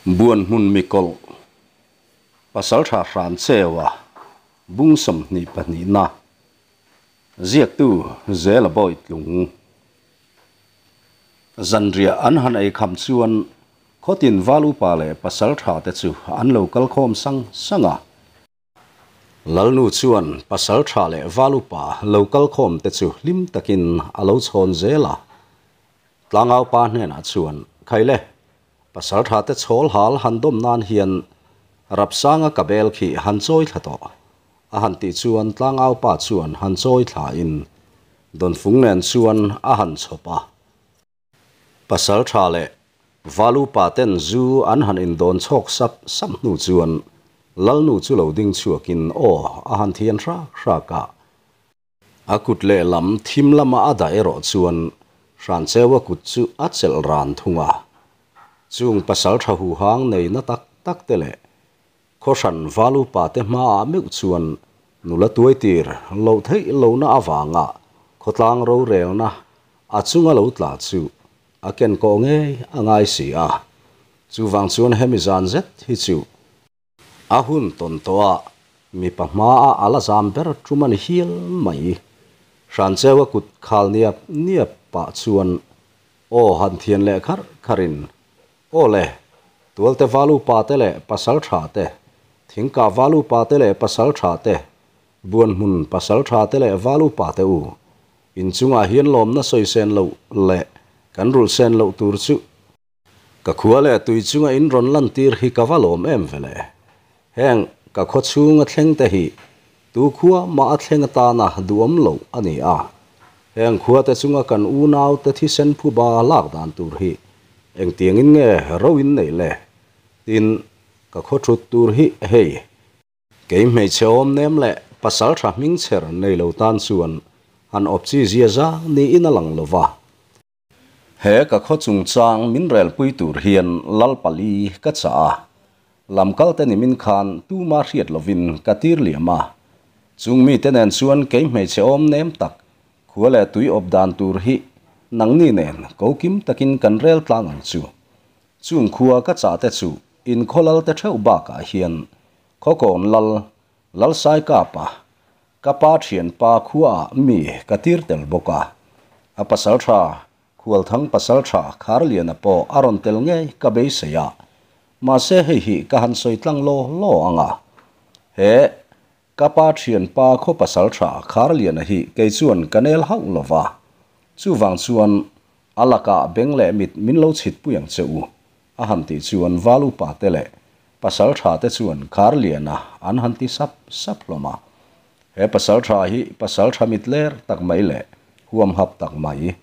Buanhmun mikawlh Pasaltha Hrancheua bung 22 na ziaktu Zela Bawitlung Zanriah an han ei kham chuan khawtin val upa leh pasaltha te chu an lo kal khawm sang sang a. Lalnu chuan pasaltha leh val upa lo kal khawm te chu hlim takin a lo chhawn zel a. Tlangau pa hnenah chuan, Khaile, Pasalṭha te chhawl hal han dawm nan hian Rapsanga ka bel khi han chawi thla tawh a han tih chuan tlangau pa chuan han chawi thla in Dawnfung nen chuan a han chhawp a. Pasalṭha leh Valu pa ten zu an han indawn chhawk sap sap hnu chuan Lalnu chu lo ding chhuak in aw a han thian hrak hrak a. A kut lehlam thim lama a dah erawh chuan Hrancheua kut chu a chelh ran thung a. Chung pasal tha huhang nei na tak tak te leh khawhran val upa te hmaah meuh chuan nula tuaitir loh theih lohna avanga khawtlang rorelna a chunga lo tla chu a ken kawh ngei a ngai si a. Chuvang chuan hemi zan zet hi chu A hun tawn tawh a, mipa hmaa a la zam ber tum a ni hial mai. Hrancheua kut khal niap niap pah chuan aw han thian leh kharh kharhin, Aw le, Tualte val upa te leh pasal tha te, Thingkah val upa te leh pasal tha te, Buanhmun pasal tha te leh val upa te u, inchungah hian lawmna sawi sen loh leh kan rulh sen loh tur chu Ka khua leh tui chunga in rawn lantir hi ka va lawm em vele. Heng ka khaw chhunga thleng te hi tu khua mah a thleng atana duhawm loh a ni a. Heng khua te chunga kan unau te thisen phuba lak dan tur hi engtiangin nge ro in neih le? Tin, ka khaw thut tur hi hei. Kei hmeichhe awm nem leh pasal tha hming chher nei lo tan chuan han awp chi zia zang niin a lang lova. He ka khaw chungchang min relpui tur hian Lal pali ka chah a, lamkal te nimin khan tuma hriat lovin ka tir liam a. Chung mite nen chuan kei hmeichhe awm nem tak khua leh tui awp dan tur hi nangni nen ko kim takin kan rel tlang ang chu. Chung khua ka chah te chu in khaw lal te theuh bakah hian khawkawn lal Lalsaikapa, Ka pa thianpa khuaah mi ka tir tel bawk a, a pasaltha, Khualthang pasaltha Kharliana pawh a rawn tel ngei ka beisei a, mahse hei hi ka han sawi tlang law law ang a. He ka pa thianpa khaw pasaltha Kharliana hi kei chuan ka nel hauh lo va, chuvang chuan a lakah beng leh mit min lo chhitpui ang che u, a han tih chuan val upa te leh Pasal tha te chuan khar liana an han ti sap sap hlawm a. He pasal tha hi pasal tha mit ler tak mai leh huam hap tak mai,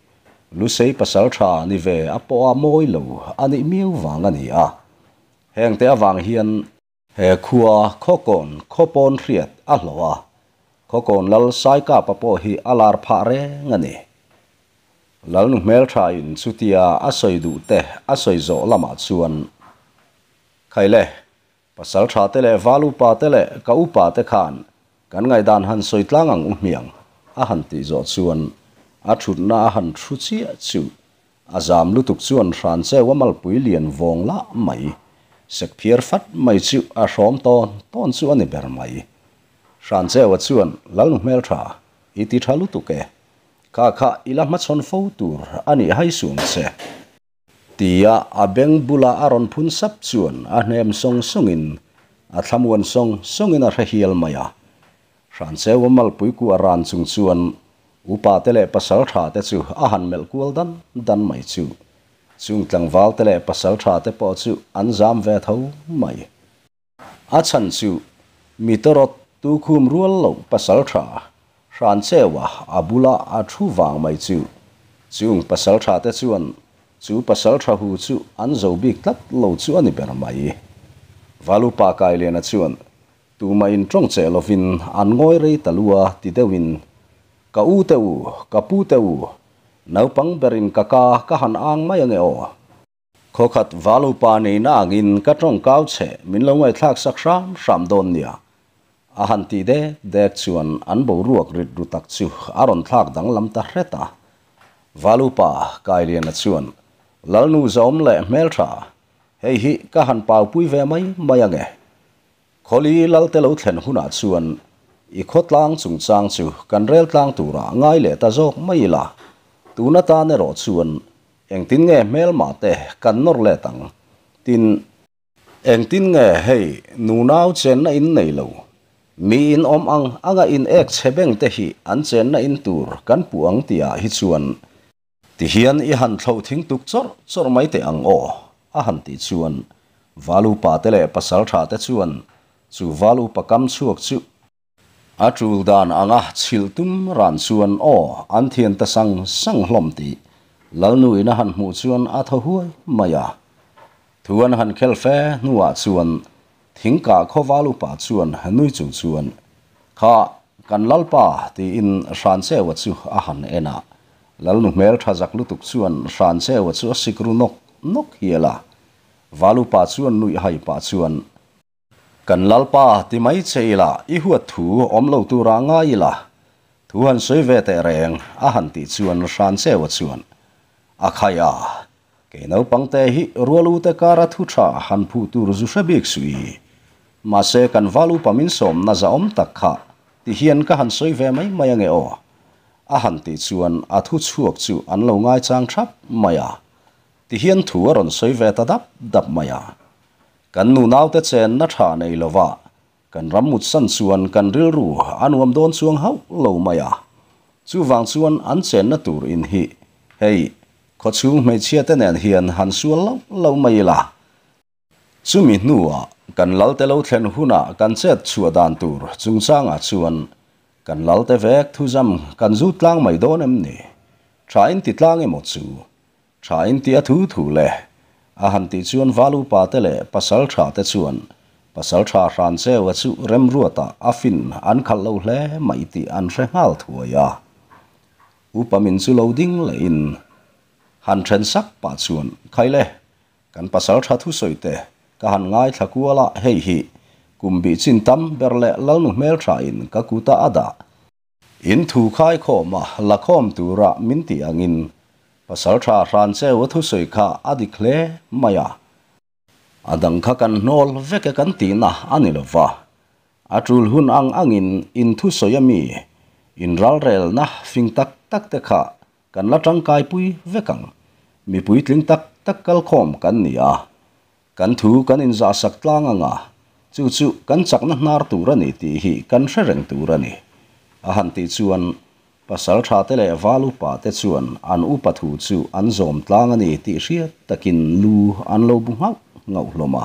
Lusei pasal tha ni ve a pawh a mawi lo a nih miau vang a ni a. Heng te avang hian he khua khawkawn khawpawn hriat a hlawh a, khawkawn lal Saikapa pawh hi a lar phah reng a ni. Lalnu hmelthain chutia a sawi duh te a sawi zawh lamah chuan Khaile, pasal tha te leh val upa te leh ka upa te khan kan ngaihdan han sawi tlang ang u hmiang a han tih zawh chuan a thutna a han thu chiah chu a zam lutuk chuan hran cheu a malpui lian vawng lah mai sek phiar fat mai chu a hrawm tawn tawn chu a ni ber mai. Hran cheua chuan Lalnu hmeltha i ti tha lutuk e, kha kha i la hmachhawn fo tur a nih hai suam che. Tia a beng bula a rawn phun sap chuan a hnem sawng sawngin a thlamuan sawng sawngin a hre hial mai a. Hrancheua malpui kuah ran chung chuan upa te leh pasal tha te chu a han melh kual dan dan mai chu. Chung tlangval te leh pasal tha te pawh chu an zam ve tho mai. A chhan chu mi tawrawt tu khum rual loh pasal tha Hrancheua a bula a thu vang mai chu. Chung pasal tha te chuan chu pasal tha hu chu an zo bik tlat lo chu a ni ber mai. Valupa Kailiana chuan tumah in tawng che lovin an ngawi rei ta lua ti deuhin ka u te u, ka pu te u, naupang berin ka ka ka han ang mai ange aw. Khawkhat val upa neihna angin ka tawng kau che min lo ngaihthlak sak hram hram dawn nia. A han tih dek dek chuan an boruak rit ru tak chu a rawn thlak danglam ta hret a. Val upa Kailiana chuan, Lalnu zawm leh hmeltha, Hei hi ka han paupui ve mai mai ange. Khawli lalte lo thlen hunah chuan i khawtlang chungchang chu kan rel tlang turah ngai leh ta zawk mai ila. Tun atan erawh chuan engtin nge hmelmah te kan nawr let ang? Tin. Engtin nge hei nunau chenna in nei lo? Mi in awm ang anga in ek chhe beng te hi an chenna in tur kan puh ang tihah hi chuan Tihian i han thlo thing tuk chawrh chawrh mai teh ang aw, a han tih chuan Val upa te leh pasal tha te chuan chu Val upa kam chhuak chu a tul dan anga chhilh tum ran chuan aw an thian ta sang sang hlawm tih Lalnu in a han hmuh chuan a thaw huai mai a. Thu an han khel fe hnuah chuan Thingkah khaw Val upa chuan nui chung chuan Kha kan Lalpa tiin Hrancheua chu a han en a. Lalnu hmel tha zak lutuk chuan Hrancheua chu a sik ru nawk nawk hial a. Val upa chuan nuih hai pah chuan. Kan Lalpa ti mai che ila i huat thu awm lo tura ngai ila thu han sawi ve teh reng a han tih chuan Hrancheua chuan a khai a. Kei naupangte hi rualute kara thu tha han phuh tur zu hre bik suh i. Mahse kan val upa min sawmna zahawm tak kha ti hian ka han sawi ve mai mai ange aw. A han tih chuan a thu chhuak chu an lo ngaichang thap mai a. Ti hian thu a rawn sawi ve ta dap dap mai a. Kan nunaute chenna tha nei lova Kan ram mutsan chuan kan rilru a nuam dawn chuang hauh lo mai a, chuvang chuan an chenna tur in hi hei khawchhung hmeichhia te nen hian han sual loh loh mai ila. Chumi hnuah kan lalte lo thlen hunah kan chet chhuah dan tur chungchangah chuan kan lalte vek thuzam kan zut tlang mai dawn em ni? Tha in ti tlang emaw chu? Tha in ti a thu thu le. A han tih chuan Val upa te leh pasal tha te chuan pasal tha hran cheu a chu remruata a fin an khalh lo hle mai tih an hre nghal thuai a. Upa min chu lo ding leh in han then sak pah chuan Khai le, kan pasal tha thusawi te ka han ngaithla kual a, hei hi kum bih chin tam ber leh Lalnu hmeltha in ka kuta a dah. In thu khaikhawm a la khawm tura min tih angin Pasaltha Hrancheu a thusawi kha a dik hle mai a. A dang kha kan hnawl vek e kan tihna a ni lo va. A tul hun ang angin in thusawi a mi in ralrelna fing tak tak te kha kan la tangkaipui vek ang. Mipui tling tak tak kalkhawm kan ni a. Kan thu kan inzahsak tlang anga, chu chu kan chakna hnar tur a ni tih hi kan hre reng tur a ni. A han tih chuan pasal tha te leh val upa te chuan an upa thu chu an zawm tlang a ni tih hriat takin lu an lo bu nghauh nghauh hlawm a.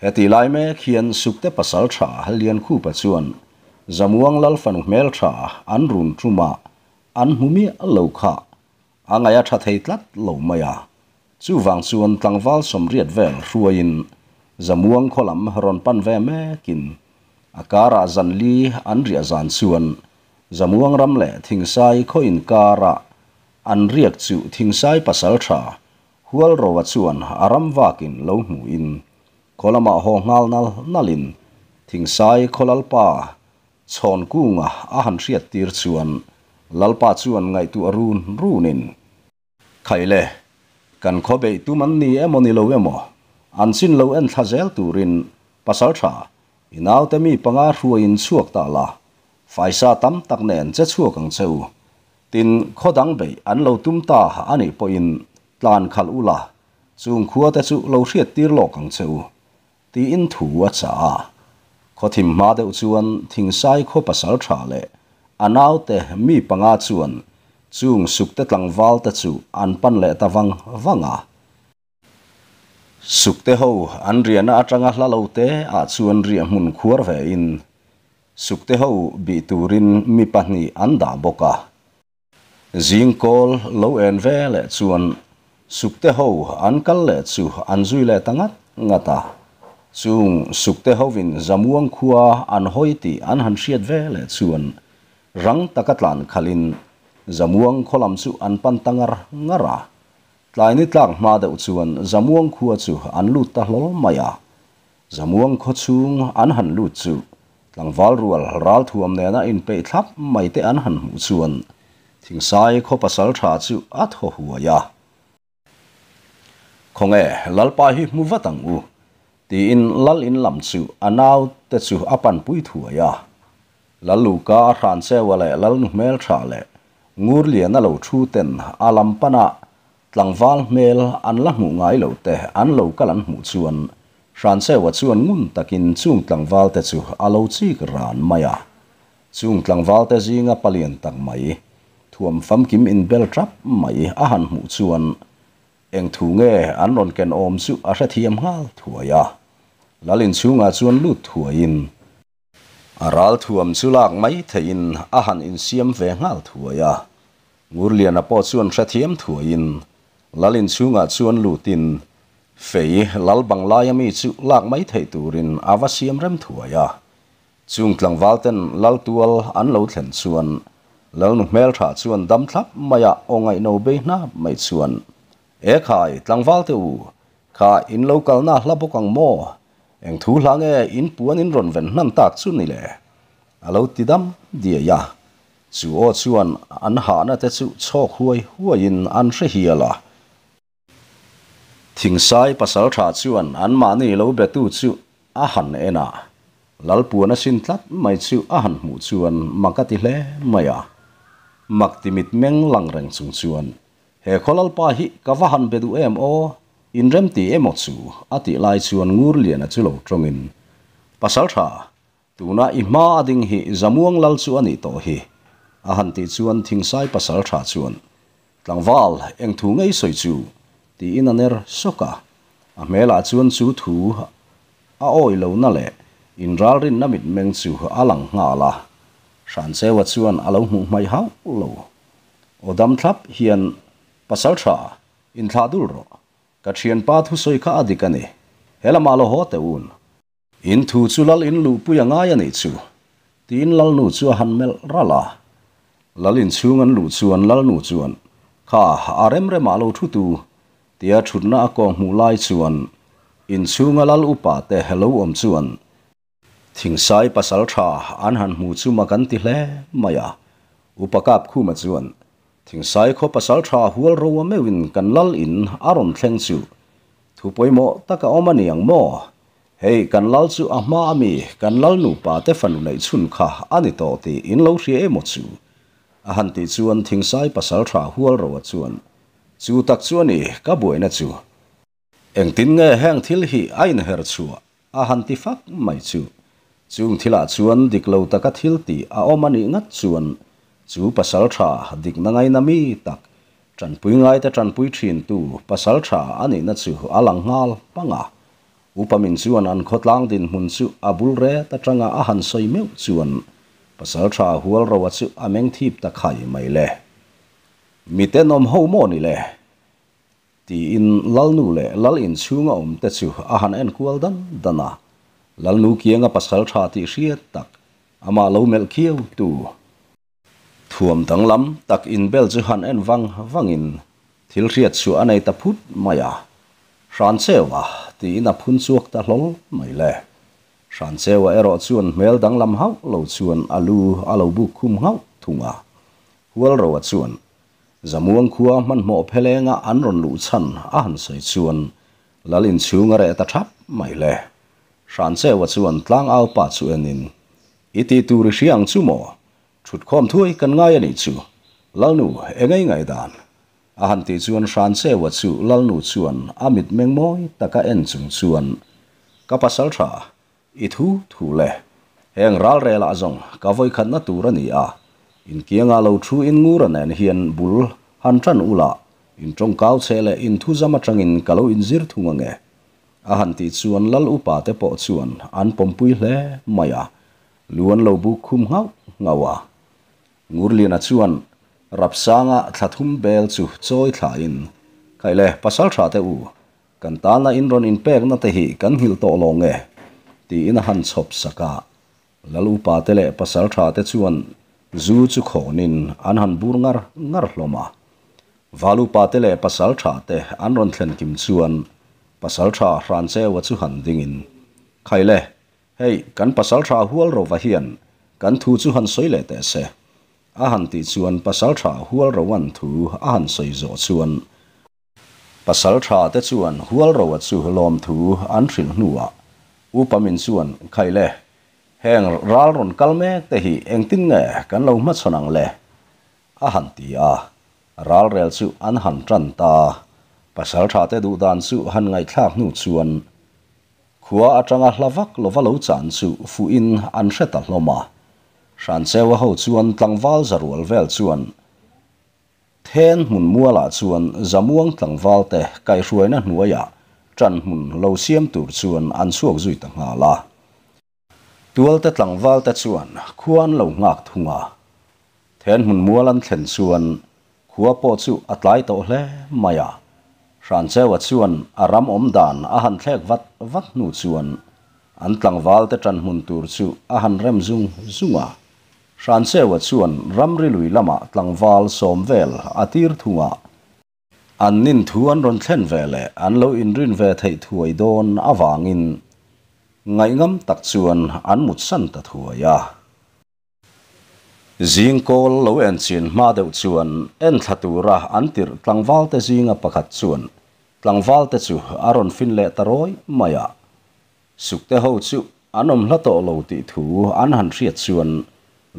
Heti lai mek hian Sukte pasal tha Liankhupa chuan Zamuang Lalfanu hmeltha an run ṭuma an hmu miah lo kha A ngaih a tha thei tlat lo mai a, chuvang chuan tlangval 80 vel hruaiin Zamuang khaw lam rawn pan ve mekin a karah zan li an riah zan chuan Zamuang ram leh Thingsai khaw inkarah an riak chu Thingsai pasal tha Hualroa chuan a ram vakin lo hmuhin khaw lamah haw nghal nal nalin Thingsai khaw lalpa Chhawn kunga a han hriat tir chuan Lalpa chuan ngaihtuah run runin, Khai le, kan khaw beih tum an ni emaw ni lo emaw, an chin lo en thla zel turin pasal tha i naute mi panga hruaiin chhuak ta la, faisa tam tak nen che chhuak ang che u. Tin, khaw dang beih an lo tum ta a nih pawhin tlan khalh u la, chung khua te chu lo hriat tir lawk ang che u. Tiin thu a chah a. Khawthim hma deuh chuan Thingsai khaw pasal tha leh a naute mi panga chuan chung sukte tlangval te chu an pan leh ta vang vang a. Sukte ho an riahna atanga hla lo te ah chuan riah hmun khuar ve in sukte ho bih turin mi pahnih an dah bawk a. Zingkawl lo en ve leh chuan Sukte ho an kal leh chu an zui leh ta ngat ngat a. Chung Sukte hovin Zamuang khua an hawi tih an han hriat ve leh chuan rang taka tlan khalhin Zamuang khaw lam chu an pan ta ngar ngar a. Tlai ni tlak hma deuh chuan Zamuang khua chu an lut ta hlawl mai a. Zamuang khaw chhung an han lut chu tlangval rual ralthuam nena inpeih thlap mai te an han hmuh chuan Thingsai khaw pasal tha chu a thaw huai a. Khawnge Lalpa hi hmu vat ang u, tiin Lal in lam chu a nau te chu a panpui thuai a. Lal Luka a hran cheua leh Lalnu hmeltha leh Ngurliana lo thu ten a lam pana tlangval hmel an la hmuh ngai lo te an lo kal an hmuh chuan Hrancheua chuan ngun takin chung tlangval te chu a lo chik ran mai a. Chung tlangval te zinga palian tak mai, thuam famkim inbel tap mai a han hmuh chuan Eng thu nge an rawn ken awm chu a hrethiam nghal thuai a. Lal inchhungah chuan lut thuaiin. A ral thuam chu lak mai theihin a han insiam ve nghal thuai a. Ngurliana pawh chuan hrethiam thuaiin Lal inchhungah chuan lutin fei Lal Banglaia mi chu lak mai theih turin a va siam rem thuai a. Chung tlangval ten Lal tual an lo thlen chuan Lalnu hmeltha chuan dam thlap maia aw ngaihno bei hnap mai chuan, E khai, tlangval te u, kha in lo kalna hla bawk ang maw? Eng thu hla nge in puan in rawn ven hnan tak chu ni le? A lo ti dam diai a. Chu aw chuan an hahna te chu chhawk huai huaiin an hre hial a. Thingsai pasaltha chuan anmahni lo betu chu a han en a, Lalpuan a sin tlat mai chu a han hmuh chuan mak a ti hle mai a. Mak ti mit meng lang reng chung chuan, He khaw Lalpa hi ka va han be duh em aw, inrem ti emaw chu a tih lai chuan Ngurliana chu lo tawngin, Pasaltha, Tuna i hma a ding hi Zamuang Lal chu a nih tawh hi, a han tih chuan Thingsai pasaltha chuan, Tlangval, eng thu ngei sawi chu? tiin a ner sawk a. A hmelah chuan chu thu a awi lohna leh inralrinna mitmeng chu a lang nghal a. Hrancheua chuan a lo hmuh hmaih hauh lo. Aw dam thlap hian, Pasaltha, inthlah dul rawh. Ka thianpa thusawi kha a dik a ni. He lamah lo haw teh un. In thu chu lal in luhpui a ngai a nih chu, tiin Lalnu chu a han melh ralh a. Lal inchhung an luh chuan Lalnu chuan, Kha, a rem remah lo thu tu, tia thutna a kawng hmuh lai chuan inchhunga Lal upa te lo awm chuan Thingsai pasal tha an han hmu chu mak an ti hle mai a. Upa Kapkhuma chuan, Thingsai khaw pasal tha hual ro a meuhin kan Lal in a rawn thleng chu Thu pawimawh tak a awm a ni ang maw? Hei, kan lal chu a hma a mi, kan lal nupa te fanu neih chhun kha a ni tawh tih in lo hria emaw chu? A han tih chuan Thingsai pasaltha Hualroa chuan, Chu tak chu a ni, ka buaina chu. Engtin nge heng thil hi a inher chhuah? A han ti fak mai chu. Chung thilah chuan dik lo taka thil tih a awm a nih ngat chuan chu pasaltha dikna ngaina mi tak Tanpui ngaite tanpui thintu pasal tha a nihna chu a lang nghal pang a. Upa min chuan an khawtlang dinhmun chu a bul ret atanga a han sawi meuh chuan pasal tha hual roa chu a meng thip ta khai mai le. Mi tenawm ho maw ni le? Tiin Lalnu leh Lal inchhunga awm te chu a han en kual dan dan a. Lalnu kianga pasal tha tih hriat tak amah lo melh khiau tu. Thuam danglam tak inbel chu han en vang vangin thil hriat chhuah a nei ta phut mai a, Hrancheua tiin a phun chhuak ta hlawl mai le. Hrancheua erawh chuan hmel danglam hauh lo chuan a lu a lo buk khum nghauh thung a. Hualroa chuan Zamuang khua hmanhmawh phelenga an rawn luh chhan a han sawi chuan Lal inchhung a reh ta thap mai le. Hrancheua chuan tlangau pa chu enin I tih tur i hria ang chu maw? Thutkhawm thuai kan ngai a nih chu. Lalnu, engei ngaihdan? A han tih chuan Hrancheua chu Lalnu chuan a mitmeng mawi taka en chung chuan, Ka pasal tha, i thu thu le. Heng ralrelah zawng ka vawikhatna tur a ni a, inkianga lo thu in ngura nen hian bul han tan ula, in tawngkau che leh in thuzam atangin ka lo inzir thung ange. A han tih chuan Lal upa te pawh chuan an pawmpui hle mai a, lu an lo buk khum nghauh nghauh a. Ngurliana chuan Rapsanga thla thum bel chu chawi thlain, Khaile, pasal tha teh u, kan tana in rawn inpekna te hi kan nghilh tawh lo nge? tiin a han chhawp sak a. Lal upa te leh pasal tha te chuan zu chu khawnin an han bur ngar ngar hlawm a. Val upa te leh pasal tha te an rawn thlen kim chuan pasal tha Hrancheua chu han dingin, Khaile, hei kan pasal tha hual rova hian kan thu chu han sawi leh teh se. A han tih chuan pasal tha hual roan thu a han sawi zawh chuan. Pasalṭha te chuan Hualroa chu lawmthu an hrilh hnuah Upa min chuan, Khai le, heng ral rawn kal mek te hi engtin nge kan lo hmachhawn ang le? a han ti a, ralrel chu an han ṭan ta. Pasalṭha te duhdan chu han ngaihthlak hnu chuan khua aṭanga hla vak lova lo chan chu fuhin an hre ta hlawm a. Hrancheua ho chuan tlangval zarual vel chuan Then hmun mualah chuan Zamuang tlangvalte kaihhruaina hnuaiah ṭan hmun lo siam tur chuan an chhuak zui ta nghal a. Tualte tlangvalte chuan khua an lo nghak thung a. Then hmun mual an thlen chuan khua pawh chu a tlai tawh hle mai a. Hrancheua chuan a ram awm dan a han thlek vat vat hnu chuan an tlangvalte ṭan hmun tur chu a han rem zung zung a. Hrancheua chuan ramri lui lamah tlangval sawm vel a tir thung a, an nin thu an rawn thlen ve leh an lo inrin ve theih thuai dawn avangin ngaihngam tak chuan an mutsan ta thuai a. Zing kawl lo enchin hma deuh chuan enthla tura an tirh tlangvalte zinga pakhat chuan tlangvalte chu a rawn fin leh ta rawih mai a. Sukte ho chu an awm hla tawh lo tih thu an han hriat chuan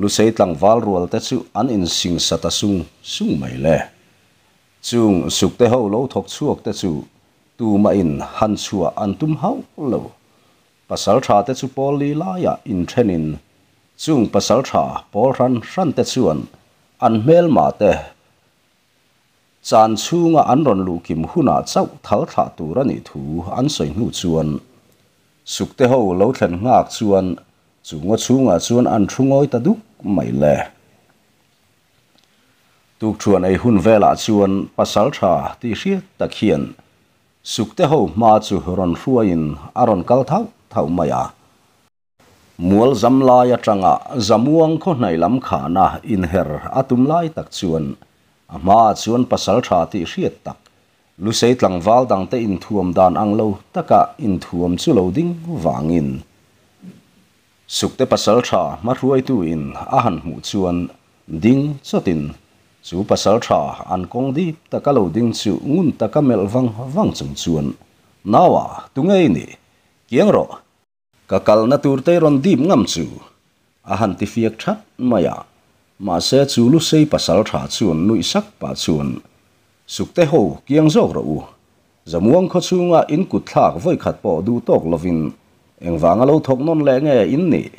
Lusei tlangval rual te chu an insing sa ta sung sung mai le. Chung Sukte ho lo thawk chhuak te chu tumah in han chhuah an tum hauh lo. Pasaltha te chu pawl li laiah inthen in chung pasaltha pawl hran hran te chuan an hmelma te Chan chhunga an rawn luh kim hunah chauh thal thlah tur a nih thu an sawi hnu chuan Sukte ho lo thlen nghak chuan chu ngaw chhungah chuan an thu ngawi ta duk mai le. Tukṭhuan ei hun velah chuan Pasalṭha tih hriat tak hian Sukte ho hma chu rawn hruaiin a rawn kal thauh thauh mai a. Mual zam lai atanga Zamuang khaw hnaih lam khana inher a tum lai tak chuan a hmaah chuan pasal tha tih hriat tak Lusei tlangval dangte inthuam dan ang lo taka inthuam chu lo ding vangin Sukte pasal tha hmahruaitu in a han hmuh chuan ding chawtin chu pasal tha an kawng dip taka lo ding chu ngun taka melh vang vang chung chuan Naua tunge i nih? Kiang rawh! Ka kalna tur te rawn dip ngam chu a han ti fiak that mai a, mahse chu Lusei pasal tha chuan nuih sak pah chuan, Sukte ho kiang zawk rawh u, Zamuang khaw chhunga in kut thlak vawi khat pawh duh tawk lovin engvanga lo thawk nawn leh nge in nih?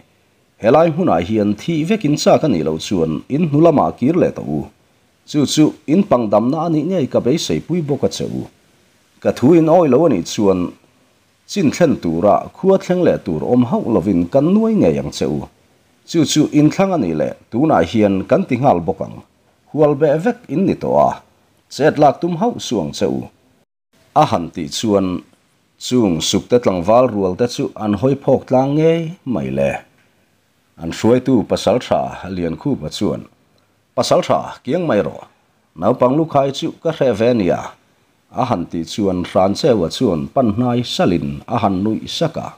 Helai hmunah hian thih vekin chak a nih loh chuan in hnu lamah kir leh tawh u, chu chu in pangdamna a nih ngei ka beisei pui bawk a che u. Ka thu in awih lo a nih chuan Chin thlen tura khua thleng leh tur awm hauh lovin kan nuai ngei ang che u. Chu chu inthlang a nih leh tunah hian kan ti nghal bawk ang. Hual beh vek in ni tawh a, chet lak tum hauh suh ang che u. A han tih chuan chung sukte tlangval rual te chu an hawi phawk tlang ngei mai le. An hruaitu Pasaltha Liankhupa chuan, Pasaltha, kiang mai rawh. Naupang lukhai chu ka hreh ve nia, a han tih chuan Hrancheua chuan pan hnai salin a han nuih sak a.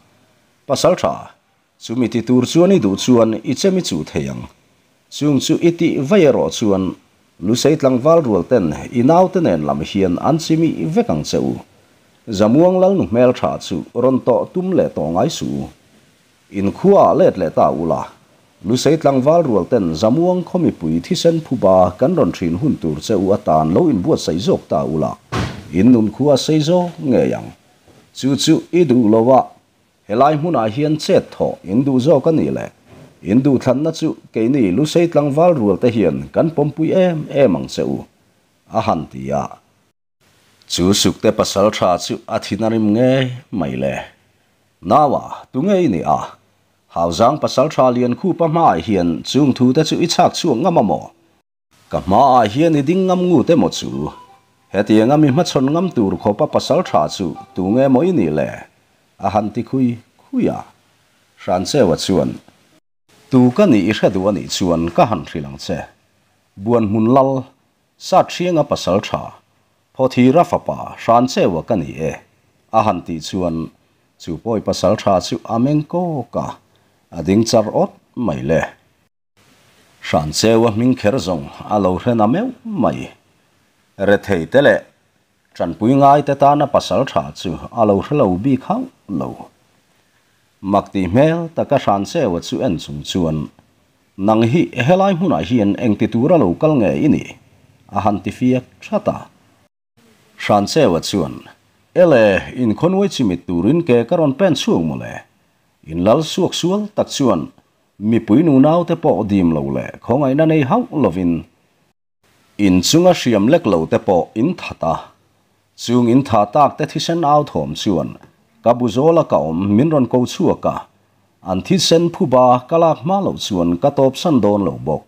Pasaltha, chumi ti tur chuan i duh chuan i chem i chuh thei ang. Chung chu i tih vei erawh chuan Lusei tlangval rual ten i naute nen lam hian an chimi vek ang che u. Zamuang Lalnu hmeltha chu rawn tawh tum leh tawh ngai suh u. In khuaah let leh ta ula, Lusei tlangval rual ten Zamuang khaw mipui thisen phuba kan rawn thin hun tur che u atan lo inbuatsaih zawk ta ula, in nun khua sei zawk ngei ang. Chu chu i duh lo a, helai hmunah hian chet thawh in duh zawk a nih le? In duhthlanna chu keini Lusei tlangval rual te hian kan pawmpui em em ang che u, a han ti a. Chu sukte pasal tha chu a thin a rim ngei mai le. Naua, tu nge i nih a? Hauzang pasal tha lian khupa hmaah hian chung thu te chu i chhak chhuak ngam a maw? Ka hmaah hian i ding ngam ngut emaw chu? Hetianga mi hmachhawn ngam tur khawpa pasal tha chu tu nge maw i nih le? A han ti khui khui a. Hrancheua chuan, Tu ka nih i hre duh a nih chuan ka han hrilh ang che. Buanhmun lal, Sat hrianga pasal tha, Phawthira fapa Hrancheua ka ni e, a han tih chuan chu pawi pasal tha chu a meng kawk a, a ding char awt mai le. Hrancheua hming kher zawng a lo hre na meuh mai. Rethei te leh. Tanpui ngai te tana pasaltha chu a lo hrelo bik hauh lo. Mak tih hmel taka Hrancheua chu en chung chuan, Nang hi helai hmunah hian engti tura lo kal nge i nih? a han ti fiak that a. Hrancheua chuan, Ele, inkhawnawih chimit turin ke ka rawn pen chhuak mawle. In lal suak sual tak chuan mipui nunaute pawh dim lo leh khawngaihna nei hauh lovin, In chunga hriam lek lo te pawh in that a, chung in tha tak te thisen au thawm chuan ka bu zawla ka awm min rawn ko chhuak a, an thisen phuba ka lak hma loh chuan ka tawpsan dawn lo bawk.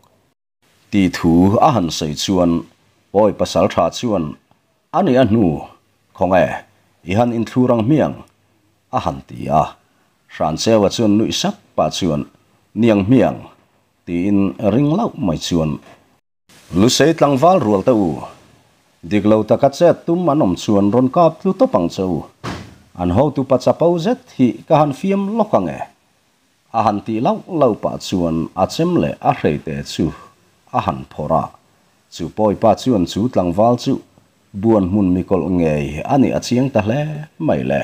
Tih thu a han sawi chuan Pawi Pasaltha chuan a nih a hnu, khawnge i han inthlur ang hmiang? a han ti a, Hrancheua chuan nuih sap pah chuan niang hmiang tiin ring lauh mai chuan Lusei tlangval rual te u, dik lo taka chet tum an awm chuan rawn kap tlu tawp ang che u. An hotupa chapo zet hi ka han fiam lawk ang e. A han tih lauh lauh pah chuan a chem leh a hreite chu a han phawrh a. Chu pawipa chuan chu tlangval chu buan hmun mikawlh ngei a nih a chiang ta hle mai le.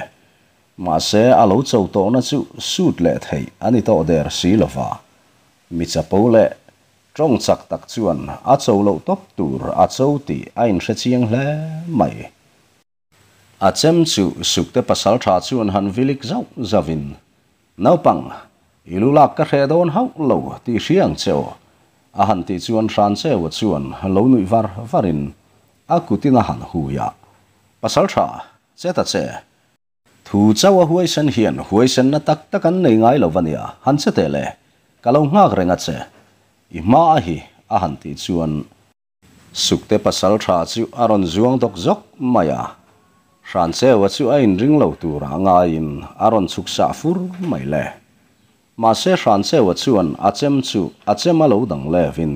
Mahse a lo cho tawhna chu sut leh theih a ni tawh der si lova. Mi chapo leh Tawng chak tak chuan a cho loh tawp tur a cho tih a inhre chiang hle mai. A chem chu Sukte pasaltha chuan han vilik zauh zauhin, Naupang, i lu lak ka hreh dawn hauh lo tih hria ang che aw, a han tih chuan Hrancheua chuan lo nuih var varin a kutin a han hui a, Pasaltha, che ta che, Thu chauh a huaisen hian huaisenna tak tak an nei ngai lo va nia, han che teh le, ka lo nghak reng a che. I hma a hi, a han tih chuan Sukte pasal tha chu a rawn zuang dawk zawk mai a. Hrancheua chu a inring lo turah ngaiin a rawn chhuk sah fur mai le. Mahse Hrancheua chuan a chem chu a chem a lo dang levin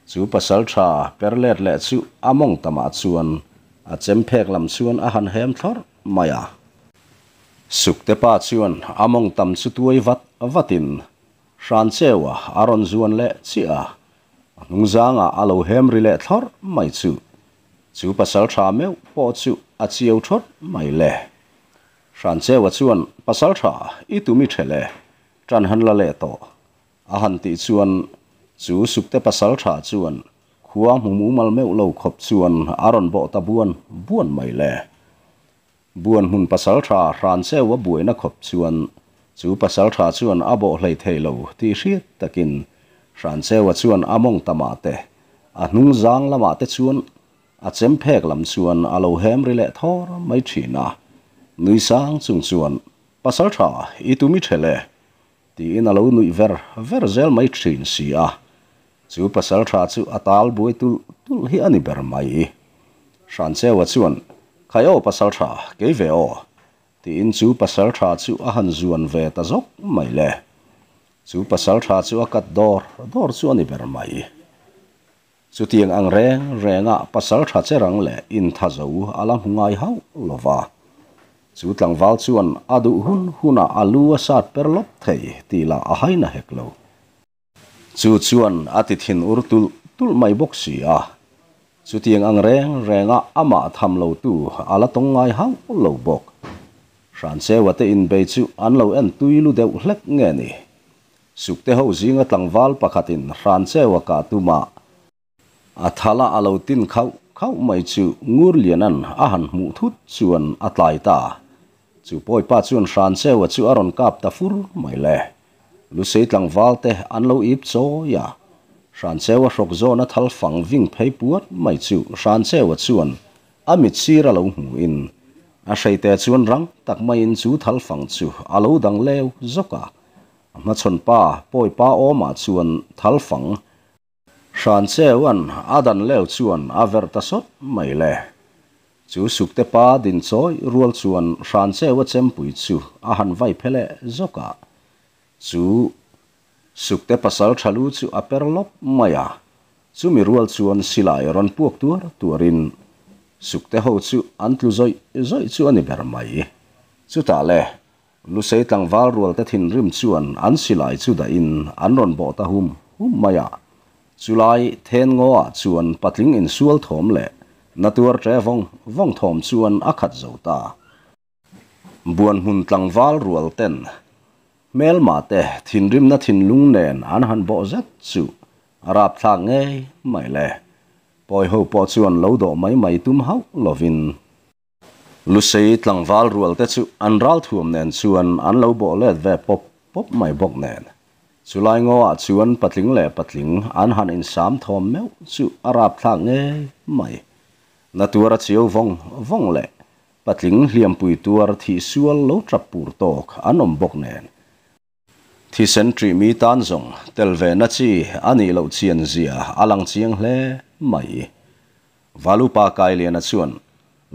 chu pasal tha per let leh chu a mawng tamah chuan a chem phek lam chuan a han hem thlawrh mai a. Sukte pa chuan a mawng tam chu tuai vat vatin Hrancheua a rawn zuan leh chiah a, a hnungzangah a lo hem ri leh thlawrh mai chu chu pasal tha meuh pawh chu a chiau thawt mai le. Hrancheua chuan, Pasalṭha, i tum i ṭhelh e, ṭan han la leh tawh. A han tih chuan, chu Sukte pasalṭha chuan khua hmu mumal meuh lo khawp chuan a rawn bawh ta buan buan mai le. Buan hmun pasalṭha Hrancheua buaina khawp chuan chu pasalṭha chuan a bawh hlei thei lo tih hriat takin Hrancheua chuan a mawng tamah te, a hnung zang lamah te chuan A chem phek lam chuan a lo hem ri leh thawr mai thin a, nui sang chung chuan, Pasal tha, i tumi thelh e, tiin a lo nuih ver ver zel mai thin si a. Chu pasal tha chu a tal buai tulh tulh hi a ni ber mai. Hrancheua chuan, Khai aw pasal tha, kei ve aw, tiin chu pasal tha chu a han zuan ve ta zawk mai le. Chu pasal tha chu a kat dawr dawr chu a ni ber mai. Chutiang ang reng renga pasal tha che rang leh intha zo a la hmu ngai hauh lo va. Chu tlangval chuan a duh hun hunah a lu a sat per lawp thei tih lah a haina hek lo. Chu chuan a ti thin ur tulh tulh mai bawk si a. Chutiang ang reng renga amah tham lotu a la tawng ngai hauh lo bawk. Hrancheua te inbei chu an lo en tui lu deuh hlek nge ni? Sukte ho zinga tlangval pakhatin Hrancheua kah tumah a thala a lo tin khauh khauh mai chu Ngurliana'n a han hmuh thut chuan a tlai ta. Chu pawipa chuan Hrancheua chu a rawn kap ta fur mai le. Lusei tlangval te an lo ip chawi a. Hrancheua hrawk zawna thal fang ving phei puat mai chu Hrancheua chuan a mit sir a lo hmuhin a hreite chuan rang tak maiin chu thal fang chu a lo dang leu zawk a. A hmachhawn pa Pawipa awmah chuan thal fang Hrancheua'n a dan leu chuan a verh ta sawt mai le. Chu Sukte pa din chawi rual chuan Hrancheua chempui chu a han vai phe leh zawk a. Chu Sukte pasal tha lu chu a per lawp mai a. Chumi rual chuan silai rawn puak tuar tuarin Sukte ho chu an tlu zawih zawih chu a ni ber mai. Chutah le, Lusei tlangval rualte thinrim chuan an silai chu dahin an rawn bawh ta hum hum mai a. Chulai then ngaw ah chuan patling insual thawm leh Na tuar ṭe vawng vawng thawm chuan a khat zo ta. Buanhmun tlangval rual ten hmelma te thinrimna thinlung nen an han bawh zet chu a rapthlak ngei mai le. Pawi ho pawh chuan lo dawh mai mai tum hauh lovin. Lusei tlangval rual te chu an ralthuam nen chuan an lo bawh let ve pawp pawp mai bawk nen. Chulai ngaw ah chuan patling leh patling an han insam thawm meuh chu a rapthlak ngei mai. Na tuar a chiau vawng vawng leh patling hliampui tuar thih sual lo tap pur tawk an awm bawk nen. Thisen ṭih mi tan zawng tel ve na chi a nih loh chian zia a lang chiang hle mai. Valupa Kailiana chuan,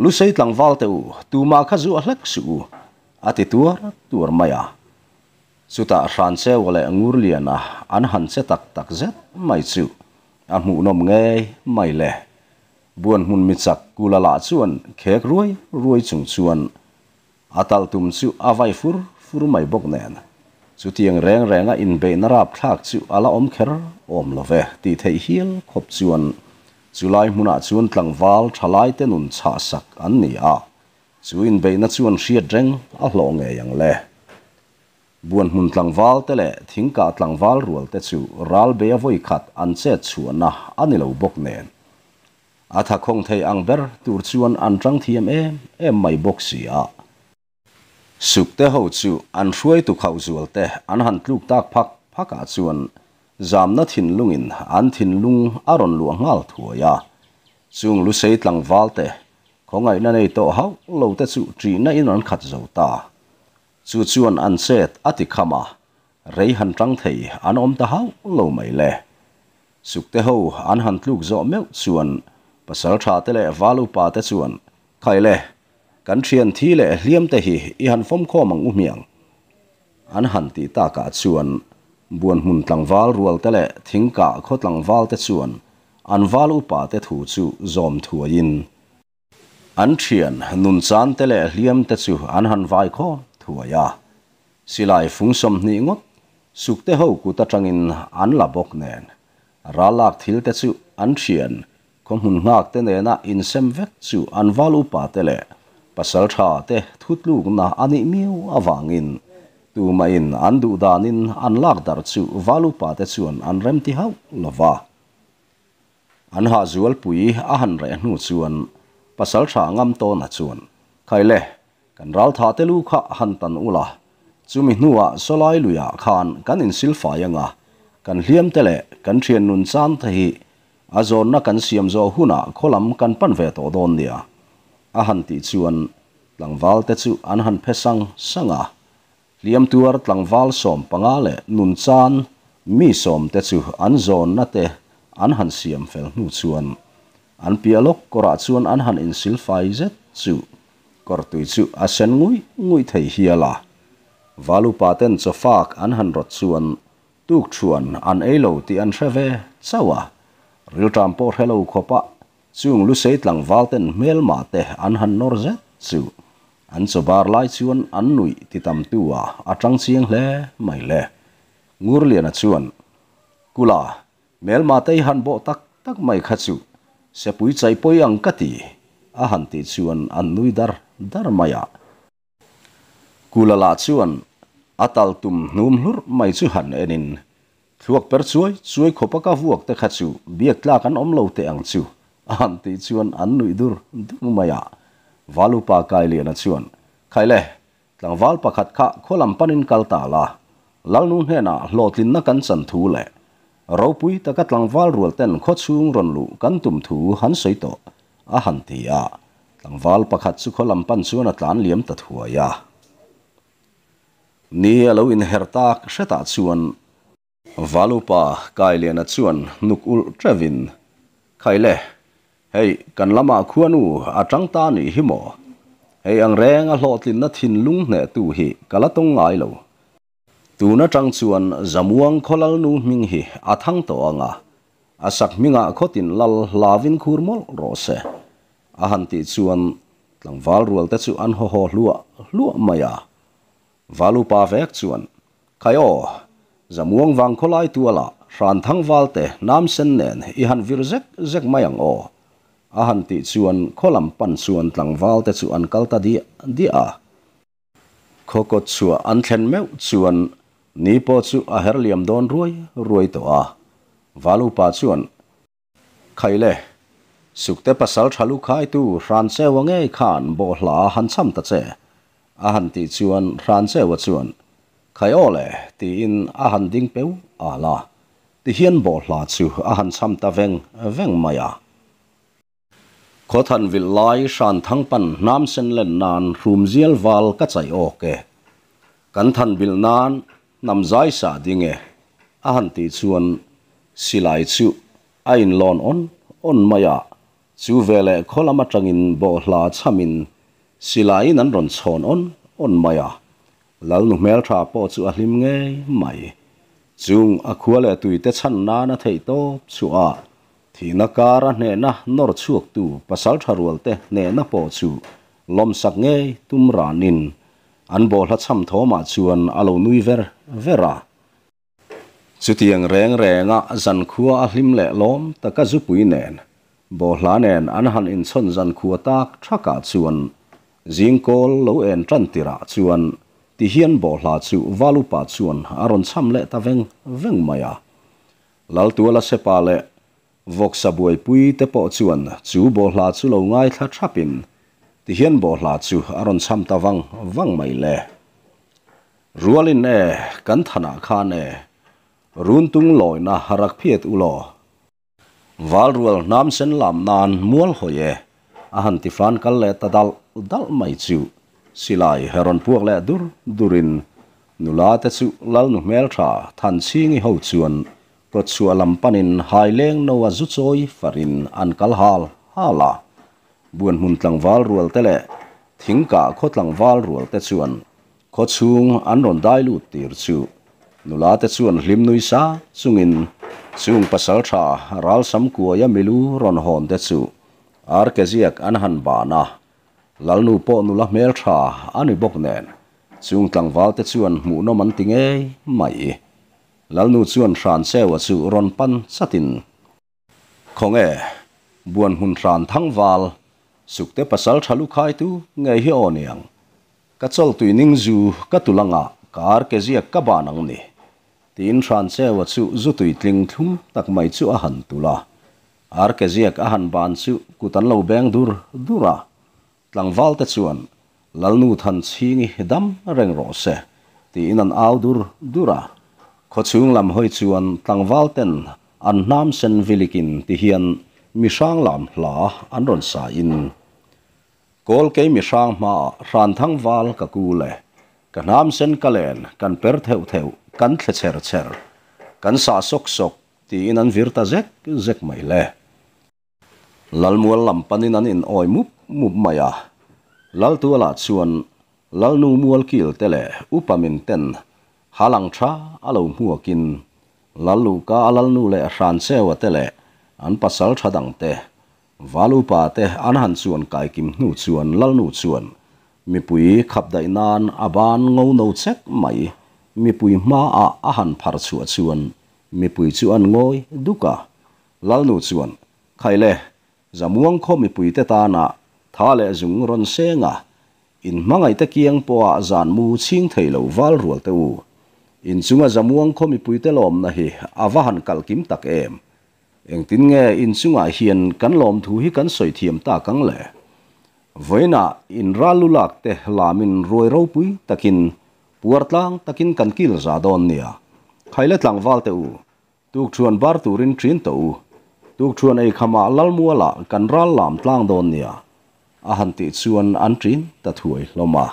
Lusei tlangval te u, tumah kha zuah hlek suh u, a ti tuar tuar mai a. Chutah Hrancheua leh Ngurliana an han che tak tak zet mai chu a hmuhnawm ngei mai le. Buanhmun michak Kula lah chuan khek ruai ruai chung chuan a talh tum chu a vai fur fur mai bawk nen. Chutiang reng renga inbeihna rapthlak chu a la awm kher awm lo ve tih theih hial khawp chuan chulai hmunah chuan tlangval thalaite nun chhahsak an ni a. Chu inbeihna chuan hriat reng a hlawh ngei ang le. Buanhmun tlangval te leh thingkah tlangval rual te chu ral bei a vawi khat an chet chhuahna a ni lo bawk nen. A tha khawng thei ang ber tur chuan an tang thiam em em mai bawk si a. Sukte ho chu an hruaitu khauh zual te an han tluk tak phak phak ah chuan zamna thinlungin an thinlung a rawn luah nghal thuai a. Chung Lusei tlangval te khawngaihna nei tawh hauh lo te chu ṭihna in an khat zo ta. Chu chuan an chet a ti kham a, rei han ṭang thei an awm ta hauh lo mai le. Sukte ho an han tluk zawh meuh chuan pasalṭha te leh val upa te chuan, Khai le, kan ṭhian thi leh hliam te hi i han fawmkhawm ang u hmiang. An han tih takah chuan Buanhmun tlangval rual te leh Thingkah khaw tlangval te chuan an val upa te thu chu zawm thuaiin, An thian nun chan te leh hliam te chu an han vai khawm thuai a. Silai fung 20 ngawt sukte ho kut atangin an la bawk nen. Ralak thil te chu an thian khaw hmun nghak te nena insem vek chu an val upa te leh pasaltha te thutlukna a nih miau avangin tumahin an duh danin an lak darh chu val upa te chuan an remti hauh lova. An hah zualpui a han reh hnu chuan Pasalṭha ngam tawna chuan, Khai le, kan raltha te lu kha han tan ula, chumi hnuah sawlai luiah khan kan insilfai anga, kan hliam te leh kan ṭhian nun chan te hi a zawnna kan siam zawh hunah khaw lam kan pan ve tawh dawn nia, a han tih chuan tlangval te chu an han phe sang sang a. Hliam tuar tlangval 15 leh nun chan mi 10 te chu an zawnna te an han siam fel hnu chuan an piah lawk kawrah chuan an han insil fai zet chu kawr tui chu a sen nguih nguih thei hial a. Valupa ten chawfak an han rawt chuan tuk thuan an ei lo tih an hre ve chauh a, rilṭam pawh hre lo khawpah Chung Lusei tlangval ten hmelma te an han nawr zet chu an chawbar lai chuan an nuih ti tam tu a a tang chiang hle mai le. Ngurliana chuan, Kula, hmelma te i han bawh tak tak mai kha chu sepui chai pawi ang ka ti, a han tih chuan an nui dar dar mai a. Kula lah chuan a tal tum hnum hlurh mai chu han enin, Thluak per chuai chuai khawpa ka vuak te kha chu biak tlak an awm lo teh ang chu, a han tih chuan an nuih dur dur mai a. Valupa Kailiana chuan, Khai le, tlangval pakhat kha khaw lam panin kal ta la, Lalnu hnenah hlawhtlinna kan chan thu leh ropui taka tlangval rual ten khaw chhung rawn luh kan tum thu han sawi tawh, a han ti a. Tlangval pakhat chu khaw lam pan chuan a tlan liam ta thuai a. Ni a lo inher tak hretah chuan Valupa Kailiana chuan hnuk ulh teuhin, Khai le, hei kan lamah khuanu a tang ta nih hi maw? Hei ang reng a hlawhtlinna thinlung hnehtu hi ka la tawng ngai lo. Tun atang chuan Zamuang khaw lalnu hming hi a thang tawh ang a, a sak hmingah khawtin lal hlavin khur mawlh rawh se. A han tih chuan tlangval rual te chu an haw haw hluah hluah mai a. Valupa vek chuan, Khai aw, Zamuang vang khawlai tualah Hranthangval te hnam sen nen i han vir zek zek mai ang aw. a han tih chuan khaw lam pan chuan tlangval te chu an kal ta diah diah a. Khaw kawt chhuah an thlen meuh chuan ni pawh chu a her liam dawn ruai ruai tawh a. Val upa chuan, Khaile, Sukte pasal tha lu khaitu Hrancheua ngei khan bawhhla han cham ta che, a han tih chuan Hrancheua chuan, Khai aw le, tiin a han ding peu al a. Tihian bawhhla chu a han cham ta veng veng mai a. Khawthan vilh lai hran thang pan hnam sen len nan hrum zial val ka chaih awk e. Kan than bilh nan hnam zai sah ding e, a han tih chuan silai chu a inlawn awn awn mai a, chu veleh khaw lam atangin bawhhla chhamin silaiin an rawn chhawn awn awn mai a, Lalnu hmeltha pawh chu a hlim ngei mai. Chung a khua leh tuite chhan nan a theih tawp chhuah a, thihna kara hnehna nawr chhuaktu pasaltha rualte hnehna pawh chu lawmsak ngei tum ranin an bawhhla chham thawmah chuan a lo nui ver ver a. Chutiang reng renga zankhua a hlim leh lawm taka zupui nen Bawhhla nen an han inchhawn zankhua tak thakah chuan zingkawl lo en tan tirah chuan tihian bawhhla chu Valupa chuan a rawn chham leh ta veng veng mai a. Laltuala Sepa leh Vawksa buaipui te pawh chuan chu bawhhla chu lo ngaithla thapin tihian bawhhla chu a rawn chham ta vang vang mai le. Rualin e, kan thanah khan e, runtung lawina rak phiat u law. Valrual hnam sen lam nan mual hawi e, a han ti flan kal leh ta dalh dalh mai chu silai he rawn puak leh dur durin nula te chu Lalnu hmeltha Thanchhingi ho chuan kawtchhuah lam panin haileng no a zu chawi farin an kal hal hal a. Buanhmun tlangval rual te leh thingkah khaw tlangval rual te chuan Khaw chhung an rawn dai lut tir chu nula te chuan hlim nui sa chungin chung pasal tha ralsam kuaia milu rawn hawn te chu ar ke ziak an han ban a, Lalnu pawh nula hmel tha a ni bawk nen chung tlangval te chuan hmuhnawm an ti ngei mai. Lalnu chuan Hrancheua chu rawn pan chatin. Khawnge, buan hmun hran thangval, sukte pasal tha lu khaitu ngei hi aw niang. Ka chawltui ning zu ka tul anga ka ar ke ziak ka ban ang ni. Tiin Hrancheua chu zu tui tling thlum tak mai chu a han tul a. Ar ke ziak a han ban chu kut an lo beng dur dur a. Tlangval te chuan, Lalnu Thanchhingi dam reng rawh se, tiin an au dur dur a. Khawchhung lam hawi chuan tlangval ten an hnam sen vilikin ti hian mi hrang lam hla an rawn sa in, Kawl kei mi hrang hmaah hran thang val ka kul e, ka hnam sen ka len kan per theuh theuh kan thle chher chher, kan sah sawk sawk, tiin an vir ta zek zek mai le. Lalmual lam panin an in awi mup mup mai a, Laltualah chuan Lalnu Mualkil te leh Upa min ten halang tha a lo hmuakin Lalluhka a Lalnu leh Hrancheua te leh an pasal tha dang te, Val Upa te an han chuan kaikim hnu chuan Lalnu chuan mipui khap daih nan a ban ngo no chek mai mipui hmaah a han phar chhuah chuan mipui chu an ngawi duk a, Lalnu chuan, Khaile, Zamuang khaw mipuite tana tha leh zung rawn seng a, in hmangaihte kiang pawha zan mu chhing thei lo val rual te u. In chunga Zamuang khaw mipuite lawmna hi a va han kalh kim tak em? Engtin nge in chungah hian kan lawmthu hi kan sawi thiam tak ang le? Vawiinah in ral lu lak te lamin ruai ropui takin, puar tlang takin kan kil za dawn nia. Khaile tlangval te u, Tukṭhuan bar turin ṭin tawh u. Tukṭhuan ei khamah Lalmualah kan ral lam tlang dawn nia, a han tih chuan an ṭin ta thuai hlawm a.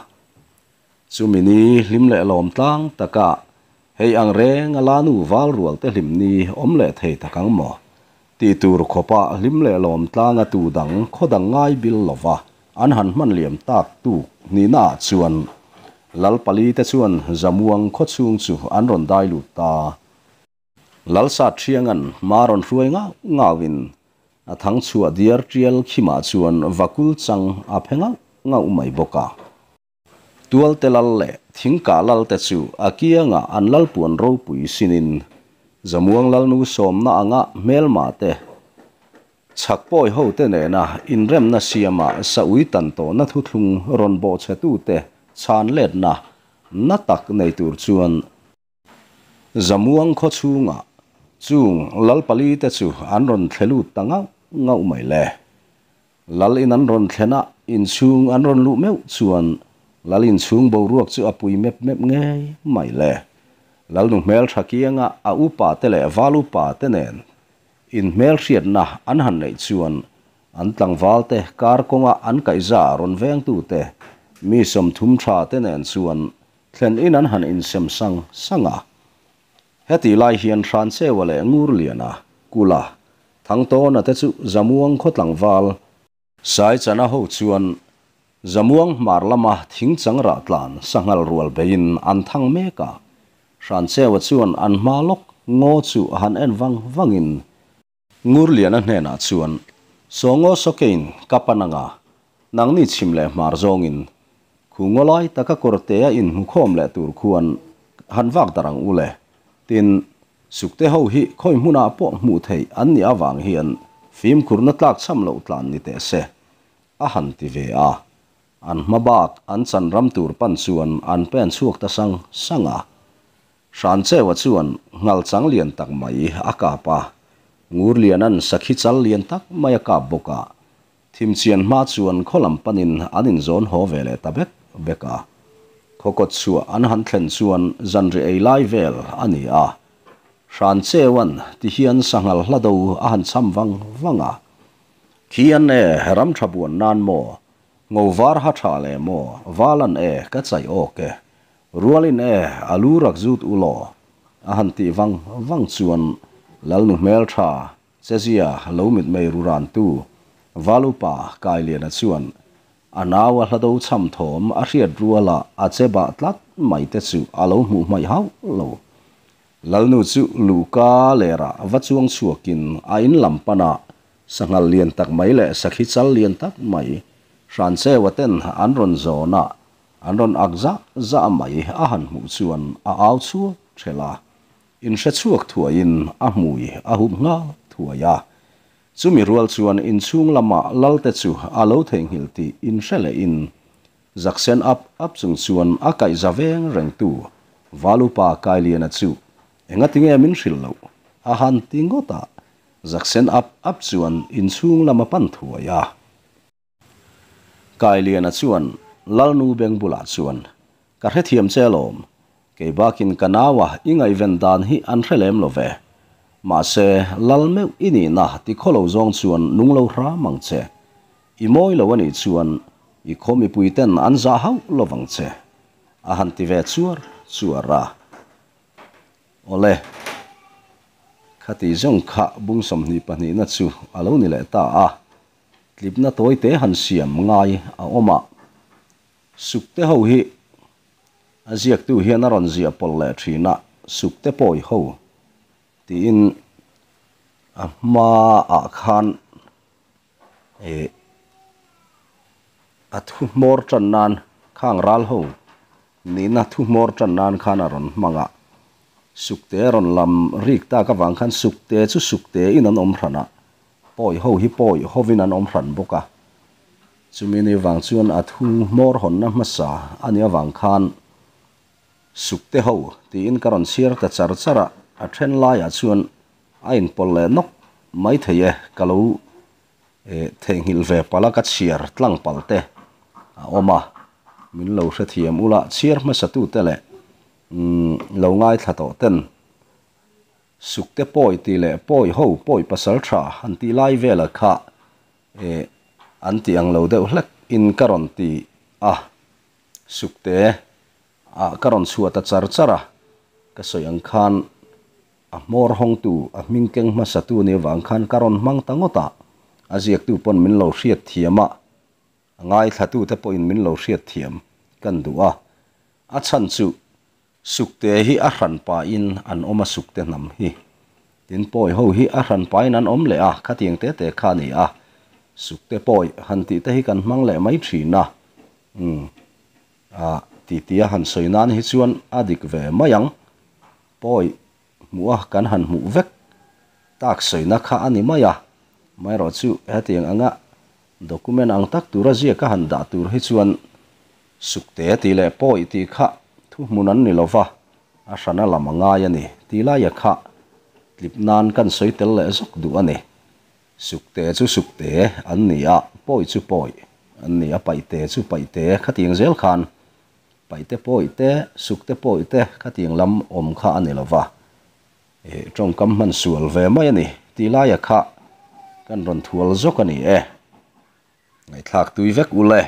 Chumi ni hlim leh lawm tlang takah hei ang reng a lanu val rual te hlim ni awm leh thei tak ang maw? Tih tur khawpa hlim leh lawm tlanga tu dang khaw dang ngai bil lova an han hman liam tak tuk nihnaah chuan Lalpali te chuan Zamuang khawchhung chu an rawn dai lut ta. Lalsat Thianga'n hma rawn hruai ngau ngauin a thang chhuah diar tial khimah chuan vakul chang a phe ngauh ngauh mai bawk a. Tualte lal leh thingkah lal te chu a kiangah an lalpuan ropui sinin Zamuang Lalnu sawmna anga hmelma te. Chhak pawi hote nena inremna siama sa-ui tan tawhna thuthlung rawn bawhchhetute chhan letna na tak nei tur chuan Zamuang khaw chhungah chung lal palite chu an rawn thle lut ta ngauh ngauh mai le. Lal in an rawn thlen a, inchhung an rawn luh meuh chuan lal inchhung boruak chu a pui mep mep ngei mai le. Lalnu hmeltha kianga a upa te leh val upa te nen inhmelhriatna an han neih chuan an tlangval te kar kawnga an kaihza rawn vengtu te mi 30 tha te nen chuan thlen in an han insem sang sang a. Hetih lai hian Hrancheua leh Ngurliana, Kula, Thangtawna te chu Zamuang khaw tlangval, Saichana ho chuan Zamuang hmar lama thingchang rah tlan sanghal rual beiin an thang mek a. Hrancheua chuan an hma lawk ngaw chu han en vang vangin, Ngurliana hnenah chuan, Saw ngaw sawkein ka pan anga, nangni chhim leh hmar zawngin, khu ngaw lai taka kawrtea inhmukhawm leh tur khuan han vak darh ang u le. Tin, sukte ho hi khawi hmunah pawh hmuh theih an nih avang hian fimkhurna tlak chham loh tlan ni teh se, a han ti ve a. An hma bak an chan ram tur pan chuan an pen chhuak ta sang sang a. Hrancheua chuan nghal chang lian tak mai a kap a, Ngurliana'n sakhi chal lian tak mai a kap bawk a. Thimchian hma chuan khaw lam panin an inzawn haw ve leh ta vek vek a. Khaw kawt chhuah an han thlen chuan zanri ei lai vel a ni a. Hrancheua'n ti hian sanghal hla do a han cham vang vang a. Khi an e, ram tha buan nan maw? Ngo var ha tha leh maw? Val an e, ka chaih awk e. Rualin e, a lu rak zut u law? A han tih vang vang chuan Lalnu hmeltha chezia lo mitmei ru rantu Valupa Kailiana chuan a nau a hlado cham thawm a hriat ruala a che bah tlat mai te chu a lo hmuh hmaih hauh lo. Lalnu chu luhka lerah va chuang chhuakin a in lam panah sanghal lian tak mai leh sakhi chal lian tak mai Hrancheua ten an rawn zawn a, An rawn ak zah zah mai a han hmuh chuan a au chhuak ṭhelh a, inhre chhuak thuaiin a hmui a hup nghal thuai a. Chumi rual chuan inchhung lama Lalte chu a lo theihnghilh tih inhre lehin zaksen ap ap chung chuan a kaihza veng rengtu Valupa Kailiana chu engatinge min hrilh loh a han ti ngawt a, zaksen ap ap chuan inchhung lama pan thuai a. Kailiana chuan Lalnu beng bulah chuan, Ka hrethiam che alawm, kei bakin ka naua i ngaihven dan hi an hre lem lo ve. Mahse, Lal meuh i nihna ti khaw lo zawng chuan nung lo hram ang che. I mawi lo a nih chuan i khaw mipui ten an zah hauh lo vang che. A han ti ve chuar chuar a. Awle, khati zawng kha bung 22 na chu a lo ni leh ta a. Tlipna tawite han siam ngai a awm a, Sukte ho hi a ziaktu hian a rawn ziah pawlh leh thin a, Sukte pawi ho tiin a hmaah khan eh a thu hmawr tan nan khang ral ho nihna thu hmawr tan nan khan a rawn hmang a, Sukte a rawn lam rik tak avang khan Sukte chu Sukte in an awm hran a, Pawi ho hi pawi hovin an awm hran bawk a, chumi ni vang chuan a thu hmawr hawnna hmasa a nih avang khan Sukte ho tiin ka rawn chhiar ta char char a, a then laiah chuan a inpawlh leh nawk mai thei e, ka lo theihnghilh ve palh a, ka chhiar tlang palh te a awm a, min lo hrethiam ula chhiar hmasatute leh lo ngaithla tawh ten Sukte pawi tih leh pawi ho pawi pasal tha han tih lai vela kha eh an tih ang lo deuh hlek in ka rawn ti a, Sukte ah ka rawn chhuah ta char char a, ka sawi ang khan a hmawr hawngtu a hming keng hmasa tu nih avang khan ka rawn hmang ta ngawt a, a ziaktu pawn min lo hriat thiam a, a ngaithlatute pawhin min lo hriat thiam kan duh a, a chhan chu Sukte hi a hran pahin an awm a Sukte hnam hi. Tin pawi ho hi a hran pahin an awm leh a, khatiang te te kha a ni a. Sukte pawi han tih te hi kan hmang leh mai thin a. Umm ah ti tia han sawi nan hi chuan a dik ve mai ang. Pawi hmuh a kan han hmuh vek tak sawina kha a ni mai a. Amaherawhchu hetiang anga document ang tak tura ziaka han dah tur hi chuan Sukte tih leh Pawi tih kha thuhmun an ni lova, a hrana lam a ngai a ni tih laia kha tlip nan kan sawi tel leh zawk duh a ni. Sukte chu Sukte an ni a, Pawi chu Pawi an ni a, Paihte chu Paihte khatiang zel khan Paihte Pawihte, Sukte Pawihte khatiang lam awm kha a ni lova. Ih, tawngkam hman sual ve mai a ni tih laia kha kan rawn thual zawk a ni e. Ngaihthlak tui vek u le.